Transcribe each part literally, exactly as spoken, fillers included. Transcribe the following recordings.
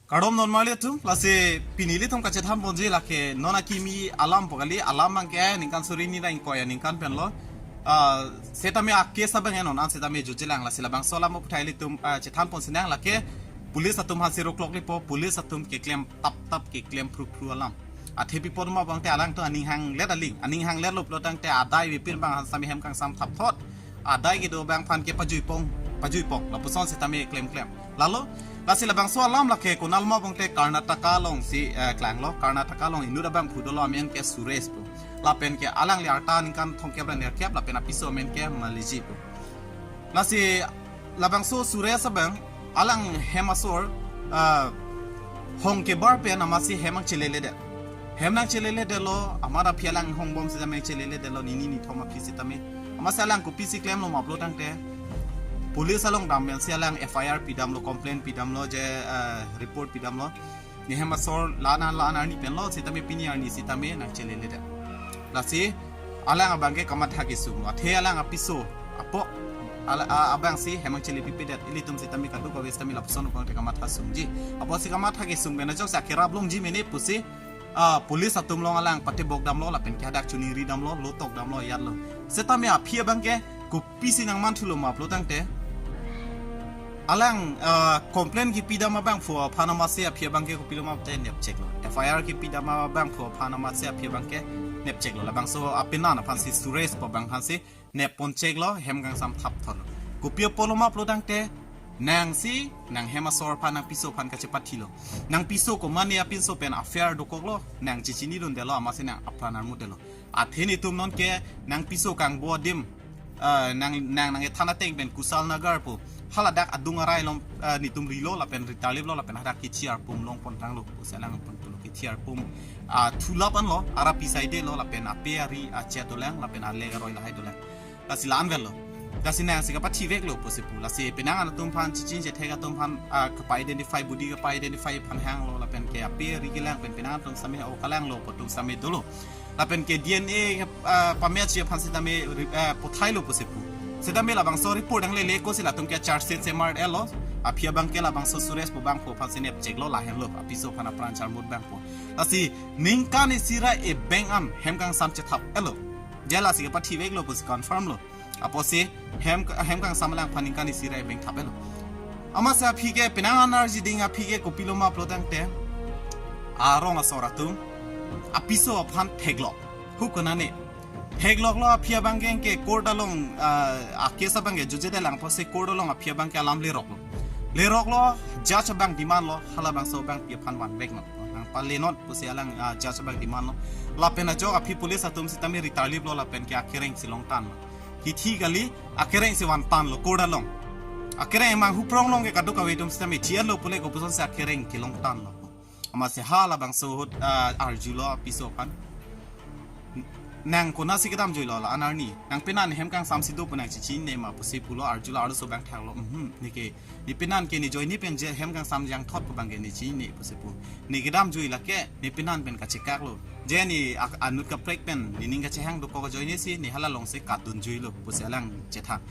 Kardom non marli atum, lasi pini ilitum kachethan ponji lake non akimi alam pu kali, alam abangke ningkan suri hini ra ingkoi aningkan pen lo. Ah, setame a-case abang non an setame jutjelang, lasi labangso alam aphuthai ilitum, ah, chethan ponsinang lake police atum aphansi roklok lipo, police atum keklem tap tap, keklem phru phru alam. Athe pi apot ma abangte alangtum aning hanglet aling, aning hangletlo pulo tangte adai avepin abang aphan setame hem kangsam thapthot. Adai kedo abang aphan ke pajuipong, pajuipong, lapuson setame klemklem. Lalo, lasi labangso alam lake konat ma abangte Karnataka alongsi, eh, klanglo, Karnataka along inut abangphu dolo, amen ke Suresh pu. Lapen ke alangli arta ningkan thomkep ra nerkep, lapen apiso amen ke Maliji pu. Lasi labangso Suresh abang alang hem asor, ah, hong kebar pen amatsi hem nangcheleledet. Hem nangcheleledet lo, amat aphi alang hongbom setame cheleledet lo, nini nithom aphi setame. Amatsi alang kopisi klemlo ma pulo tangte, police along dam pensi alang F I R pidamlo, complaint pidamlo, je, ah, report pidamlo. Ne hem asor la-an la-an arni pen lo, setame pini arni setame nangcheleledet. Lasi alang abangke kamatha kesung, athe alang apiso apo, ala, a, abangsi hem nangchele pipedet, ilitum setame kadokave setame lapuson abangte kamatha sungji. Apotsi kamatha kesung pen ajok si akerap longji mene pusi, ah, police atum along alang patebok damlo, lapen ke hadak chuningri damlo, lotok damlo, yatlo. Setame aphi abangke kopisi nangmanthulo ma pulo tangte, alang, ah, complaint kepidam abangphu aphan amatsi aphi abangke kopilo ma pulote nepcheklo. F I R kepidam abangphu aphan amatsi aphi abangke nepcheklo. Labangso apenan aphansi, Suresh pu abang aphansi nepponcheklo, hem kangsam thapthotlo. Kopi apotlo ma pulo tangte, nangsi nang hem asor aphan, nangpiso aphan kachepathilo. Nangpiso komane apinso pen affair dokoklo, nang chechinidundetlo, amatsi nang apran armutdetlo. Athe netum nonke nangpiso kangbo adim, ah, nang, nang, nang-ethan ateng pen Kushal Nagar pu haladak adung arai along, ah, netum rilo lapen ritarliplo lapen hadak kethi arpum longpon tanglo pusi alang pon pulo, kethi arpum, ah, thulap anlo, ara pisai detlo lapen ape ari achet dolang lapen alek aroi lahai dolang. Lasi la-an avelo. Lasi nangsi kapathiveklo pusi pu. Lasi penang an atum aphan, chichin chethek atum aphan, ah, kapa-identify, body kapa-identify aphan hanglo lapen ke ape ari kelang pen penang atum setame o kalanglo pu atum setame dolo. Lapen ke D N A, ah, pamatchji aphan setame ri-, ah, pathailo pusi pu. Setame labangso report nanglele kosi latum ke charge sheet semar elo. Aphi abangke labangso Suresh pu abangphu aphansi nepcheklo, lahenlo, apiso aphan apran charmut abangphu. Lasi ningkan isi ra ebeng an hem kangsam chethap elo. Je lasi kapathiveklo pusi confirm lo. Apotsi hem, hem kangsam alang aphan ningkan isi ra ebeng thap elo. Amatsi aphi ke penang an arjiding aphi ke kopilo ma pulo tangte, arong asor atum apiso aphan theklok. Hu konane. Thekloklo, aphi abangke ke court along, ah, a-case abangke jutjedelang apotsi court along aphi abangke alam leroklo. Leroklo, judge abang demand lo, halabangso abangpi aphan vanveknon, nangpalenon pusi alang, ah, judge abang demand lo. Lapen ajok aphi police atum setame ritarliplo lapen ke akereng si longtanlo. Kithi kali, akereng si vantanlo court along. Akereng manghu prong along ke kadokave atum setame chianlo pule kopusonsi akereng kelongtanlo. Amatsi halabangso ahut, ah, arjulo apiso aphan, nang konatsi kedamjuilo la-an arni? Nang penan hem kangsamsi do pu nang chichinine ma pusi pulo, arjulo, arloso abang thaklo. Mhm, neke, ne penan ke ne ajoine pen je hem kangsam jangthot pu abangke ne chinine pusi pu. Ne kedamjui lake ne penan pen kachekaklo. Je ne ak-, anut kaprek pen nening kachehang dokok ajoinesi ne hala alongsi katdunjuilo pusi alang chethan.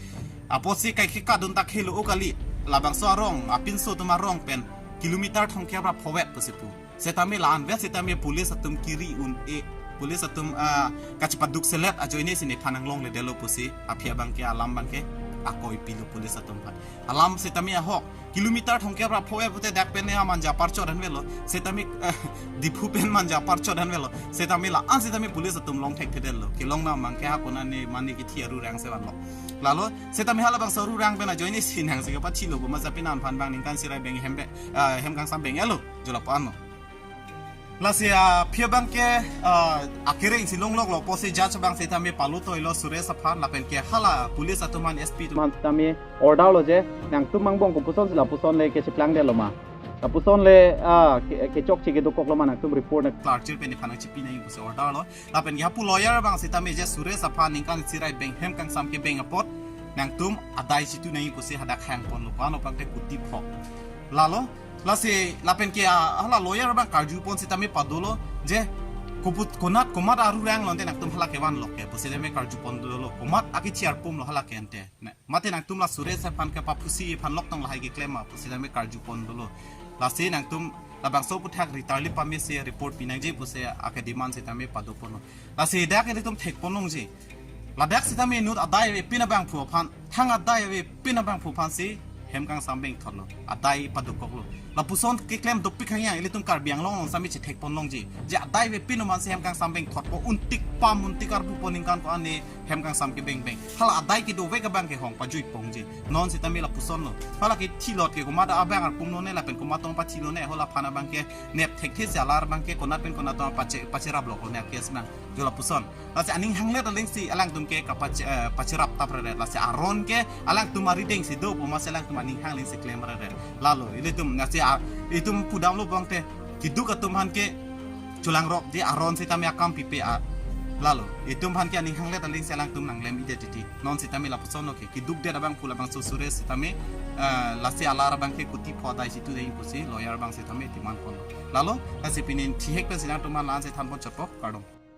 Apotsi kaike katdun takhelo o kali, labangso arong, apinso atum arong pen kilometer thomkep ra phovet pusi pu. Setame la-an vet setame police atum kiri un-e, police atum, ah, kachepaduk selet ajoinesi nephan nanglongledetlo pusi aphi abangke alam abangke akoi pilo police atum aphan. Alam setame ahok, kilometer thomkep ra phovet pute dak pen ne Manja apar chot an avelo, setame, eh, Diphu pen Manja apar chot an avelo, setame la-an setame police atum longthekthedetlo. Kelongnang abangke ha konane mane kithi arurang si vanlo. Lalo setame halabangso arurang pen ajoinesi nangsi kapathilo pu, amatsi penan aphan abang ningkan isi ra ebeng hem be, ah, hem kangsam beng elo, jula pu anlo. Lasi, ah, aphi abangke, ah, akereng si longloklo apotsi judge abang setame palotoilo Suresh aphan lapen ke hala police atum aphan, S P atum aphan setame order lo je, nangtum angbong kopusonsi lapuson le kecheplangdetlo ma, lapuson le, ah, ke, kechokche kedokoklo ma, nangtum report nang clear chir pen nephan nangchipi nangji pusi order lo. Lapen ke hapu lawyer abang setame je Suresh aphan ningkan isi ra ebeng hem kangsam kebeng apot nangtum adai chitu nangji pusi hadak hangponlo, ko-an abangte kuti phok. Lalo, lasi lapen ke, ah, hala lawyer abang karjupon setame padolo je, koput konat komat arurang lo ante nangtum hala kevanlok ke pusi setame karjupon dolo, komat akithi arpum lo hala ke ante. Ne, mate nangtum la Suresh aphan kepaphusi aphan loktong lahai keklem ma pusi setame karjupon dolo. Lasi nangtum Labangso aphuthak ritarli pamesi report pinangji pusi ake demand sitame padoponlo. Lasi dak ilitum thekponlongji. Ladak sitame inut adai avepin abangphu aphan, thang adai avepin abangphu aphansi hem kangsam bengthotlo, adai padokoklo. Lapuson keklem dopik hangyang, ilitum Karbi Anglong along sitame chethekponlongji. Je adai avepin amansi hem kangsam bengthotpo, untik pam untik arpu po ningkan ko-an ne hem kangsam kebeng beng. Hala adai kedovek abang ke hong pajuipongji. Non sitame lapusonlo. Hala kethilot ke komat abang arpumlone lapen komat tong pathilone, hala aphan abang ke nep thekthe si alar abang ke konat pen konat tong pache, pacherap loklo ne case abang. Jo lapuson. Lasi aning hanglet alingsi alangtum ke kapache, eh, pacherap tap rere. Lasi aron ke alangtum arideng si do pu amatsi alangtum aning hang alingsi klem rere. Lalo, ilitum, lasi a, itum pudamlo bangte, keduk atum aphan ke cholangrokji, aron sitame akam pipe a. Lalo, itum aphan ke aning hanglet alingsi alangtum nanglem-idet titi. Non sitame lapusonlo ke, kedukdet abangphu labangso sure sitame, eh, lasi alar abang ke kuti pho adai situ dei pusi, lawyer abang sitame demand ponlo. Lalo, lasi pini thihek pensi nangtum aphan la-ansi thanpon chotpo, kardom.